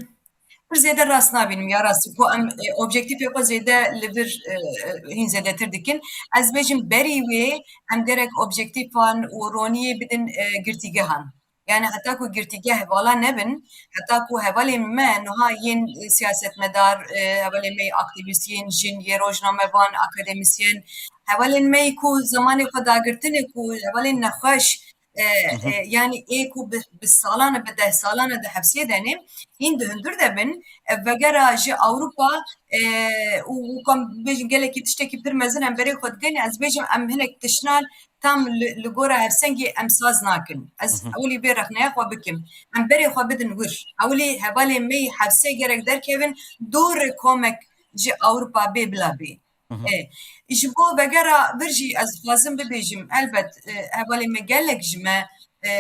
pir zêde rast nabînim ya rastî ku em, e, objektîfê xwe zêde li vir, e, e, hîn zêdetir dikin. Ez bêjim berî wê em gerek objektîfan û roniyê bidin, e, girtîgehan. Yani heta ku girtîgeh vala nebin, heta ku hevalên me niha yên, e, siyasetmedar, e, hevalên me yê aktîvîst, yên jin, yê rojnamevan, akademisyen, hevalên me yê ku zemanê xwe dagirtine ku hevalên nexweş, e, Hı hı. e, yani ê ku bi, bi salan e, bi deh salan e di hepsê de ne, hîn di hundir de bin, e, vegera ji Ewropa, e, û, û kam bêjin gelekî tiştekî pir mezin em berê xwe didin, ez bêjim em hinek tiştnan tam li, li gora hevsengê em saz nakin. Ez Hı hı. ewilî vê rexneya xwe bikim. Em berê xwe bidin wir. Ewilî hevalên me yê hevsê gerek derkevin, dûr komek ji Ewropa bê bila bê. Hı hı. E, ji bo vegera vir jî ez dixwazim bibêjim, elbet, e, hevalên me gelek ji me, e,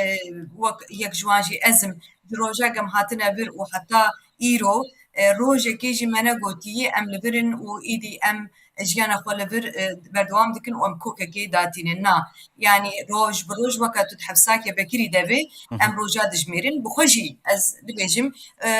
wek yek ji wan jî ez im, ji roja ku em hatine vir û heta îro, e, rojekê jî me negotiye, em li vir in û îdî em, jiyana xwe li vir, e, berdewam dikin û em kokekê datînin. Na, yanî roj bi roj weke tu di hepsakê vekirî de bê, Hı hı. em roja dijmêrin. Bi xwe jî ez dibêjim, e, e,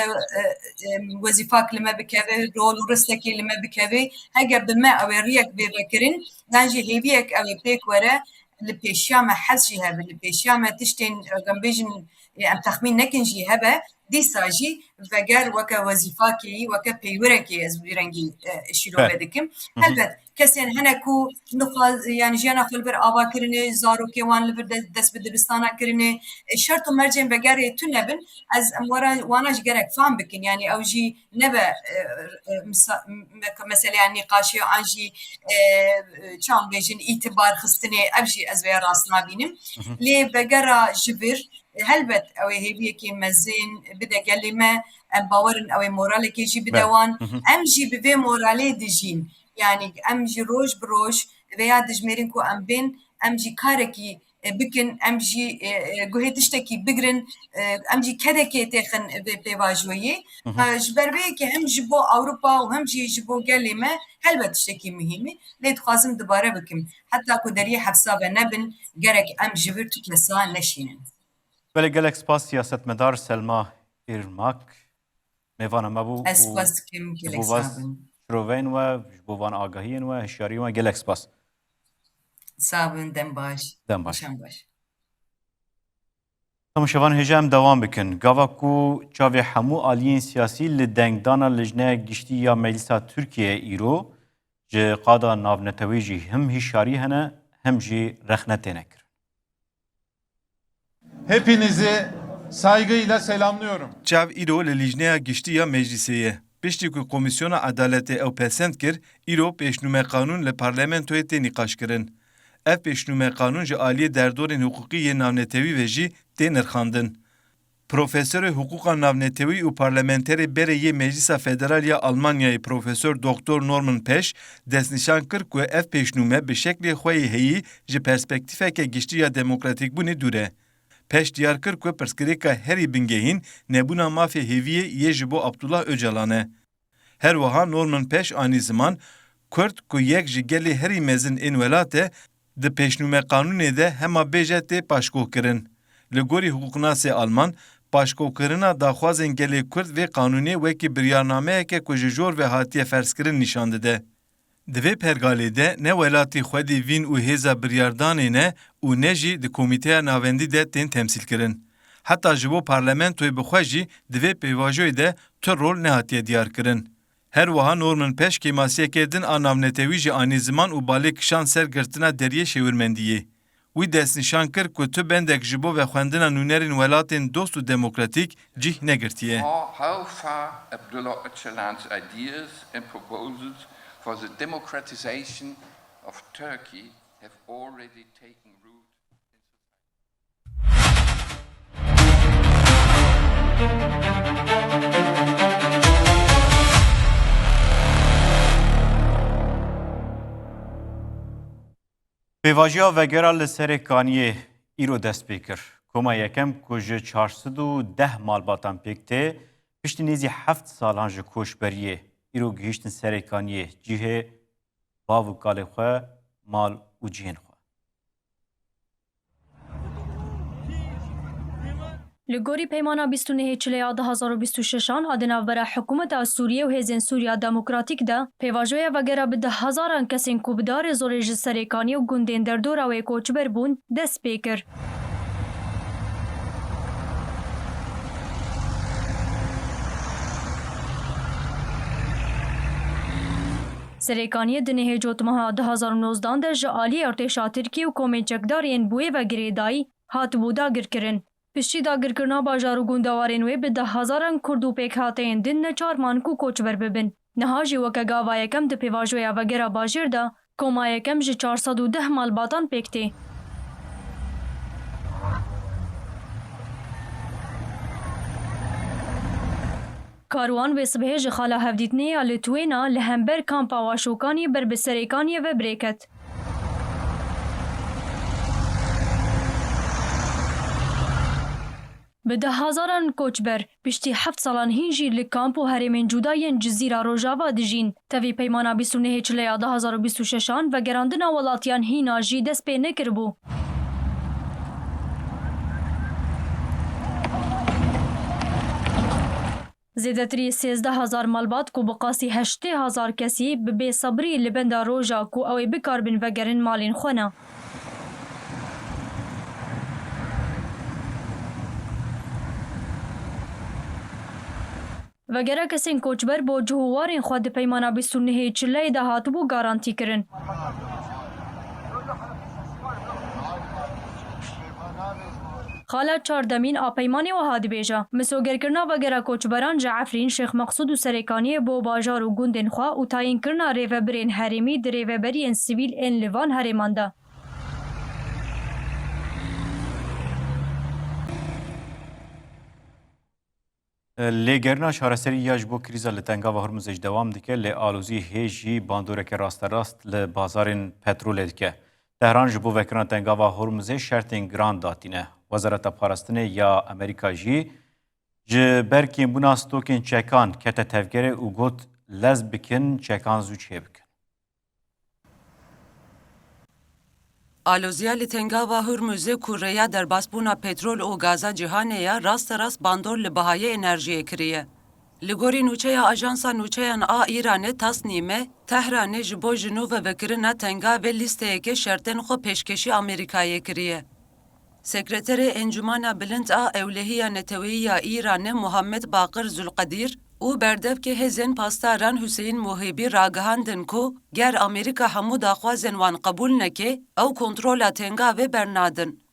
e, wezîfak li me bikeve, rol û ristekê li me bikeve, heger bi me ew ê riyek bê vekirin, yan jî hêviyek ew ê pêk were, li pêşiya me hez jî hebe, li pêşiya me tiştên, e, em bêjin, e, em texmîn nekin jî hebe, dîsa jî veger weke wezîfakê, weke peywirekê ez bi vî rengî, e, şîrove Be. dikim. Hı hı. Helbet, kesên hene ku nixwaz, yani jiyana xwe li vir ava kirine, zarokê wan li vir de-, dest bi dibistana kirine, e, şert û mercên vegerê tune bin, ez em wara-, wana jî gerek fam bikin. Yani ew jî nebe, e, e, misa-, me-, meseleya nîqaşê an jî, e, çawa bêjin, îtibar xistinê, ev jî ez vêya rast nabînim. Hı hı. Lê vegera ji vir, e, helbet ew ê hêviyekê mezin bide gelê me, em bawer in ew ê moralekê jî bide Be. wan. Hı hı. Em jî bi vê moralê dijîn. Yani em jî roj bi roj vêya dijmêrin ku em bên, em jî karekî e, bikin, em jî, e, e, guhê tiştekî bigrin, e, em jî kedekê têxin vê pêvajoyê. Hı hı. E, ji ber vê yekê hem ji bo Ewropa û hem jî ji bo gelê me helbet tiştekî muhîm e. Lê dixwazim dubare bikim. Heta ku deriyê hepsa venebin, gerek em ji vir tu kesa neşînin. Belê, gelek spas siyasetmedar Selma Irmak. Mêvana me bû Ez û spas dikim, ji gelek bo van sax bin. şiroveyên we, ji bo van agahiyên we, hişyariyên we gelek spas. Sax bin, dem baş. Dem baş. Nîşan baş. Temaşevan hêja em dewam bikin. Gava ku çavê hemû aliyên siyasî li dengdana Lijneya Giştî ya Meclisa Tirkiyeyê îro ji qada navnetewî jî him hişyarî hene, him jî rexne têne kirin. Hepinizi saygıyla selamlıyorum. Çav îro li Lijneya Giştî ya Meclîsê ye. Piştî ku Komîsyona Edaletê ew pesend kir, îro pêşnûme qanûn li parlamentoyê tê nîqaşkirin. Ev pêşnûme qanûn ji aliyê derdorên hiqûqî yê navnetewî ve jî tê nirxandin. Profesorê Hiqûqa Navnetewî û parlamenterê berê yê Meclîsa Federal ya Almanyayê Profesor Doktor Norman Pesch destnîşan kir ku ev pêşnûme bi şeklê xwe yê heyî ji perspektîfeke giştî ya demokratîkbûnê dûr e. Pesch diyar kir ku pirsgirêka herî bingehîn nebûna mafê hêviyê yê ji bo Abdullah Ocalan e. Her wiha Norman Pesch anî ziman, Kurd ku yek ji gelê herî mezin ên welat e, di pêşnûme qanûnê de hema bêje tê paşguhkirin. Li gorî hiqûqnasê Alman, paşguhkirina daxwazên gelê Kurd vê qanûnê wekî biryarnameyeke ku ji jor ve hatiye ferzkirin nîşan dide. Di vê pergalê de ne welatî xwedî vîn û hêza biryardanê ne û ne jî di Komîteya Navendî de tên temsîlkirin. Heta ji bo parlamentoyê bi xwe jî di vê pêvajoyê de tu rol nehatiye diyarkirin. Her wiha Norman Pesch kêmasiyeke din a navnetewî jî anî ziman û balê kişand ser girtina deriyê şêwirmendiyê. Wî destnîşan kir ku tu bendek ji bo vexwendina nûnerên welatên dost û demokratîk cih negirtiye. How, how far Abdullah Öcalan's ideas and proposals for the democratization of Turkey have already taken root in society. Pêvajoya vegera li Serêkaniyê îro dest pê kir. Koma yekem ku ji çar sed û deh malbatan pêk tê, piştî nêzî heft salan ji koçberiyê îro gihîştin Serêkaniyê, cihê bav û kalê xwe, mal û cihên xwe. Li gorî peymana bîst û nehê Çileya du hazar û bîst û şeşan a di navbera hikûmeta Sûriyê û Hêzên Sûriya Demokratîk de, pêvajoya vegera bi deh hezaran kesên ku bi darê zorê ji Serêkaniyê û gundên derdora wê koçber bûn, dest pê kir. Serêkaniyê di nehê Cotmeha du hazar û nozdan de ji aliyê artêşa Tirkî û komên çekdar yên bi wê ve girêdayî hatibû dagirkirin. Piştî dagirkirina bajar û gundewarên wê bi deh hezaran Kurd û pêkhateyên din neçar man ku koçber bibin. Niha jî weke gava yekem di pêvajoya vegera bajêr de koma yekem ji çar sed û deh malbatan pêk tê. Karwan vê sibehê ji xala hevdîtinê ya li Twêna li hember kampa Waşokanî ber bi Serêkaniyê ve birêket. Bi deh hezaran koçber, piştî heft salan hîn jî li kamp û herêmên cuda yên Cizîra Rojava dijîn. Tevî peymana bîst û nehê Çileya du hazar û bîst û şeşan, vegerandina welatiyan hîna jî dest pê nekiribû. Zêdetirî sêzdeh hezar malbat ku bi qasî heştê hezar kesî bi bêsebrî li benda roja ku ew ê bikaribin vegerin malên xwe ne. Vegera kesên koçber bo cih û warên xwe di peymana bîst û nehê Çileyê de hatibû garantî kirin. Xala Çardemîn a peymanê wiha dibêje, misogerkirina vegera koçberan ji Efrîn, Şêx Meqsûd û Serêkaniyê bo bajar û gundên xwe û tayînkirina rêvebirên herêmî di rêveberiyên sivîl ên li van herêman de. Lêgerîna çareserî ya ji bo krîza li Tengava Hormuzê ji dewam dike, lê alozî hê jî bandoreke rasterast li bazarên petrolê dike. Tehran ji bo vekirina Tengava Hormuzê şertên giran datîne. Wezareta Parastinê ya Amerîka jî ji ber kêmbûna stokên çekan kete tevgerê û got, lez bikin, çekan zû çêbikin. Aloziya li Tengava Hurmuzê ku rêya derbasbûna petrol û gaza cîhanê ye, rasterast bandor li bihayê enerjiyê kiriye. Li gorî nûçeya Ajansa Nûçeyan a Îranê Tasnîme, Tehranê ji bo ji nû ve vekirina tengavê lîsteyeke şertên xwe pêşkêşî Amerîkayê kiriye. Sekreterê Encûmena Bilind a Ewlehiya Neteweyî ya Îranê Muhammed Baqir Zulqedîr û berdevkê hêzên pasdaran Huseyîn Muhîbî ragihandin ku ger Amerîka hemû daxwazên wan qebûl neke, ew kontrola tengavê bernadin.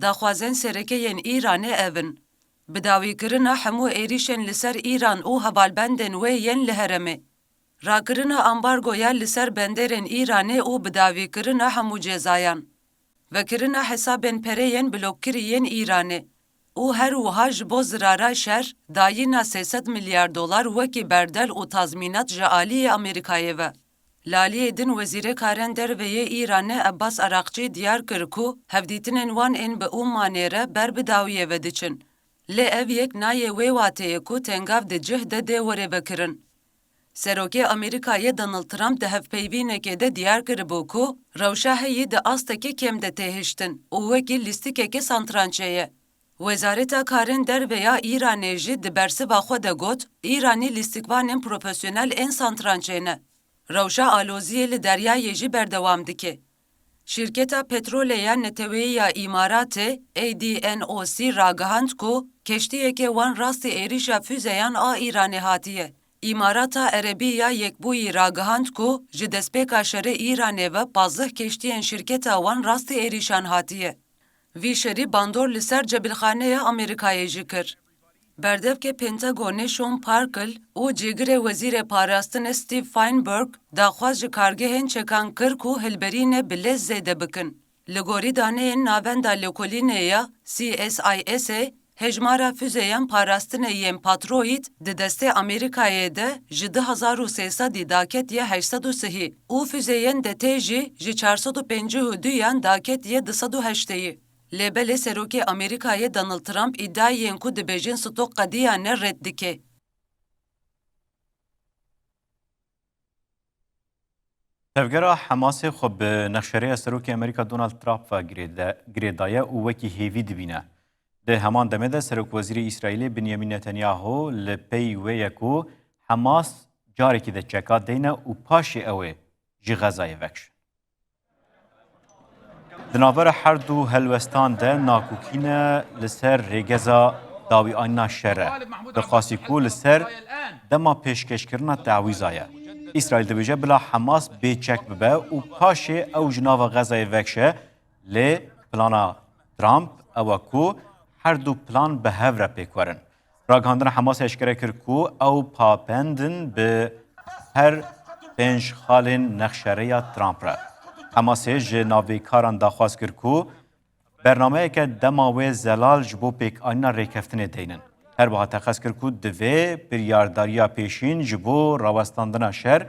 Daxwazên sereke yên Îranê ev in: bidawîkirina hemû êrîşên li ser Îran û hevalbendên wê yên li herêmê. Rakirina ambargoya li ser benderên Îranê û bidawîkirina hemû cezayan. Vekirina hesabên pereyên blokkirî yên Îranê û her wiha ji bo zirara şer dayîna sê sed milyar dolar wekî berdel û tazmînat ji aliyê Amerîkayê ve. Li aliyê din Wezîrê Karên Derve yê Îranê Ebbas Araqçî diyar kir ku hevdîtinên wan ên bi Ummanê re ber bi dawiyê ve diçin. Lê ev yek nayê wê wateyê ku tengav di cih de dê were vekirin. Serokê Amerîkayê Donald Trump di hevpeyvînekê de diyar kiribû ku rewşa heyî di astekî kêm de tê hiştin û wekî lîstikeke santrançê ye. Wezareta Karên Derve ya Îranê jî di bersiva xwe de got, Îranî lîstikvanên profesyonel ên santrançê ne. Rewşa aloziyê li deryayê jî berdewam dike. Şîrketa Petrolê ya Neteweyî ya Îmaratê, A D N O C, ragihand ku keştiyeke wan rastî êrîşa fuzeyan a Îranê hatiye. Îmarata Erebî ya Yekbûyî ragihand ku ji destpêka şerê Îranê ve pazdeh keştiyên şîrketa wan rastî êrîşan hatiye. Vî şerî bandor li ser cebilxaneya Amerîkayê jî kir. Berdevkê Pentagonê Sean Parkle û cîgirê Wezîrê Parastinê Steve Feinberg daxwaz ji kargehên çekan kir ku hilberînê bi lez zêde bikin. Li gorî daneyên Navenda Lêkolînê ya C S I S ê, hejmara fuzeyan parastinê yên Patriot di destê Amerîkayê de ji du hezar û sê sedî daketiye heşt sed û sihî û fuzeyên DT jî ji çar sed û pêncî û du yan daketiye du sed û heşteyî. Lê belê Serokê Amerîkayê Donald Trump îdiayên ku dibêjin stok qediyane red dike. Tevgera Hemasê xwe bi nexşereya Serokê Amerîka Donald Trump ve girêde-, girêdaye û wekî hêvî dibîne. Di heman demê de Serokwezîrê Îsraîlê Binyamin Netanyahu li pey wê ye ku Hemas carekî de çeka deyne û paşê ew ê ji Xezayê vekişin. Di navbera her du helwestan de nakokîne li ser rêgeza dawîanîna şer e. Bi xasî ku li ser dema pêşkêşkirina tewîza ye. Îsraîl dibêje bila Hemas bê çek bibe û paşê ew ji nava Xezayê vekişe, lê plana Trump ew e ku her du plan bi hev re pêk werin. Ragihandina Hemasê eşkere kir ku ew pabend in bi her pênc xalên nexşereya Trump re. Hemasê ji navbêkaran daxwaz kir ku bernameyeke dema wê zelal ji bo pêkanîna rêkeftinê deynin. Her wiha teqez kir ku divê biryardariya pêşîn ji bo rawestandina şer,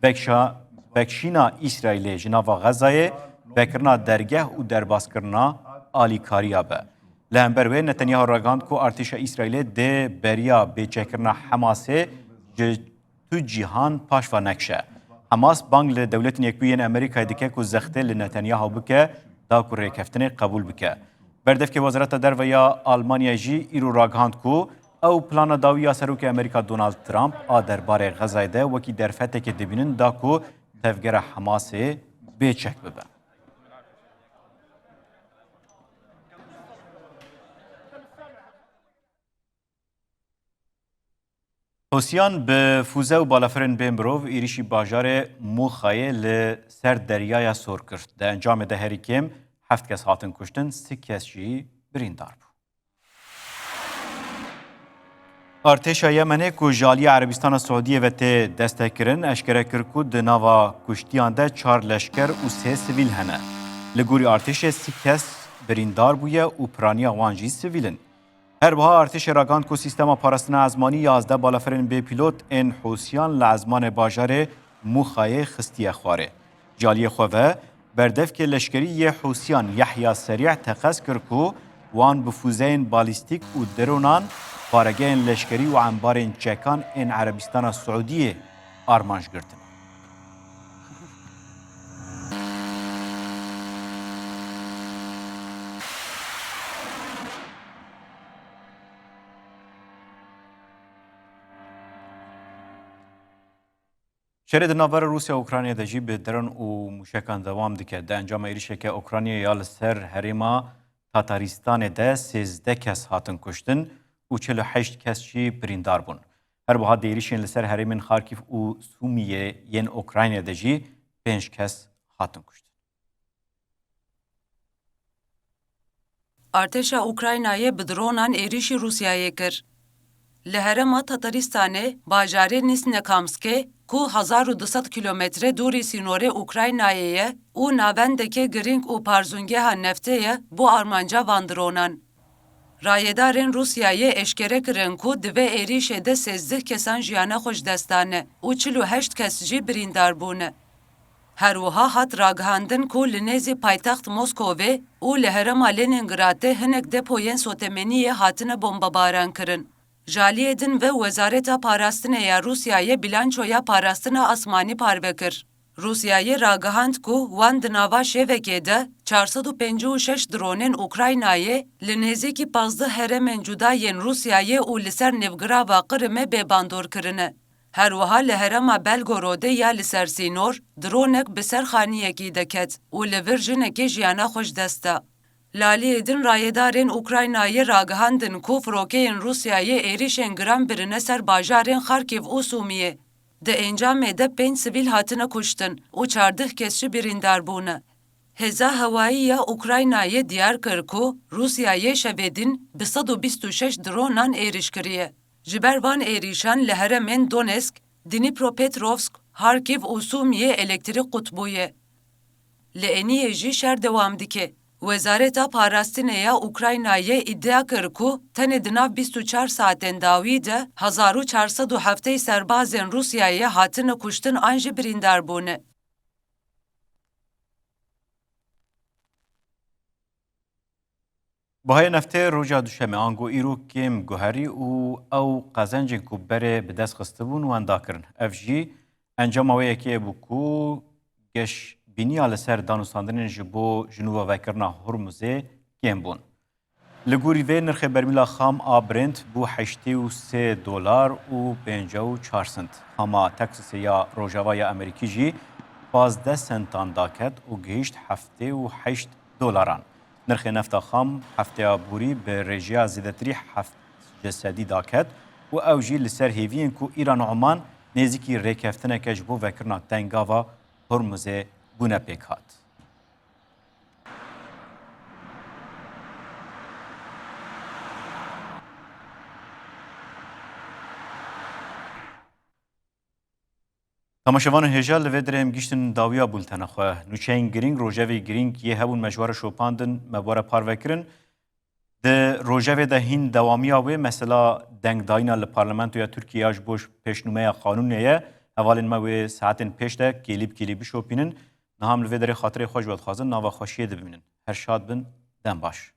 vekşa-, vekşîna Îsraîlê ji nava Xezayê, vekirina dergeh û derbaskirina alîkariya be. Li hember wê Netanyahu ragihand ku artêşa Îsraîlê dê beriya bêçekirina Hemasê ji tu cîhan paş ve nekişe. Hemas bang li Dewletên Yekbûyî yên Amerîkayê dike ku zextê li Netanyahu bike, da ku rêkeftinê qebûl bike. Berdevkê Wezareta Derve ya Almanya jî îro ragihand ku ew plana dawî ya Serokê Amerîka Donald Trump a derbarê Xezayê de wekî derfetekê dibînin, da ku tevgera Hemasê bê çek bibe. Hûsiyan bi fûze û balafirên bê mirov êrîşî bajarê Mûxayê li ser Deryaya Sor kir. Di encamê de herî kêm heft kes hatin kuştin, sih kes jî birîndar bû. Artêşa Yemenê ku ji aliyê Erebistana Siûdiyê ve tê destekkirin, eşkere kir ku di nava kuştiyan de çar leşker û sê sivîl hene. Li gorî artêşê sih kes birîndar bûye û piraniya wan jî sivîl in. Her wiha artêşê ragihand ku sîstema parastina ezmanî yazdeh balafirên bêpîlot ên Hûsiyan li ezmanê bajarê Mûxayê xistiye xwarê. Ji aliyê xwe ve, berdevkê leşkerî yê Hûsiyan Yehya Serî teqez kir ku wan bi fûzeyên balîstîk û dronan baregehên leşkerî û embarên çekan ên Erebistana Siûdiyê armanc girtin. Şerê di navbera Rûsya û Ukraynayê de jî bi dron û mûşekan dewam dike. Di encama êrîşeke Ukraynayê ya li ser herêma Tataristanê de sêzdeh kes hatin kuştin û çil û heşt kes jî birîndar bûn. Her wiha di êrîşên li ser herêmên Xarkîv û Sûmiyê yên Ukraynayê de jî pênc kes hatin kuştin. Artêşa Ukraynayê bi dronan êrîşî Rûsyayê kir. Li herêma Tataristanê, bajarê Nizhnekamskê, ku hezar û du sed kîlometre dûrî sînorê Ukraynayê ye û navendeke girîng û parzûngeha neftê ye, bû armanca van dronan. Rayedarên Rûsyayê eşkere kirin ku di vê êrîşê de sêzdeh kesan jiyana xwe ji dest dane û çil û heşt kes jî birîndar bûne. Her wiha hat ragihandin ku li nêzî paytext Moskovê û li herêma Lenîngradê hinek depoyên sotemeniyê hatine bombebaran kirin. Ji aliyê din ve Wezareta Parastinê ya Rûsyayê bîlançoya parastina asmanî parve kir. Rûsyayê ragihand ku wan di nava şevekê de çar sed û pêncî û şeş dronên Ukraynayê li nêzîkî pazdeh herêmên cuda yên Rûsyayê û li ser nêvgirava Qirimê bêbandor kirine. Her wiha li herêma Belgorodê ya li ser sînor dronek bi ser xaniyekî de ket û li vir jinekê jiyana xwe ji dest da. Li aliyê din rayedarên Ukraynayê ragihandin ku firokeyên Rûsyayê êrîşên giran birine ser bajarên Xarkîv û Sûmiyê. Di encamê de pênc sivîl hatine kuştin û çardeh kes jî birîndar bûne. Hêza Hewayî ya Ukraynayê diyar kir ku Rûsyayê şevê din bi sed û bîst û şeş dronan êrîş kiriye. Ji ber van êrîşan li herêmên Donetsk, Dnipropetrovsk, Harkiv û Sûmiyê elektrîk qut bûye. Li Eniyê jî şer dewam dike. Wezareta Parastinê ya Ukraynayê îdia kir ku tenê di nav bîst û çar saetên dawî de hezar û çar sed û heftê serbazên Rûsyayê hatine kuştin an jî birîndar bûne. Bihayê neftê roja Duşemê ango îro kêm guherî û ew qezencên ku berê bi dest xistibûn wenda kirin. Ev jî encama wê yekê bû ku geşbîniya li ser danûstandinên ji bo ji nû ve vekirina Hormuzê kêm bûn. Li gorî vê nirxê bermîla xam a Brent bû heştê û sê dolar û pêncî û çar sent. Xama Texasê ya Rojava ya Amerîkî jî pazdeh sentan daket û gihîşt heftê û heşt dolaran. Nirxê nefta xam hefteya borî bi rêjeya zêdetirî heft ji sedî daket û ew jî li ser hêviyên ku Îran û Oman nêzîkî rêkeftineke ji bo vekirina tengava Hormuzê bûne pêk hat. Temaşevanên hêja, li vê derê em gihîştin dawiya bultena xwe. Nûçeyên girîng, rojevê girîng yê hebûn me ji we re şopandin, me bi we re parve kirin. Di rojevê de hîn dewamiya wê, mesela dengdayîna li Parlamentoya Tirkiyê ya ji bo pêşnûmeya qanûnê ye. Hevalên me wê saetên pêş de kêlî bi kêlî bişopînin. Niha em li vê derê xatirê xwe ji we dixwazin, nava xweşiyê de bimînin. Her şad bin, dem baş.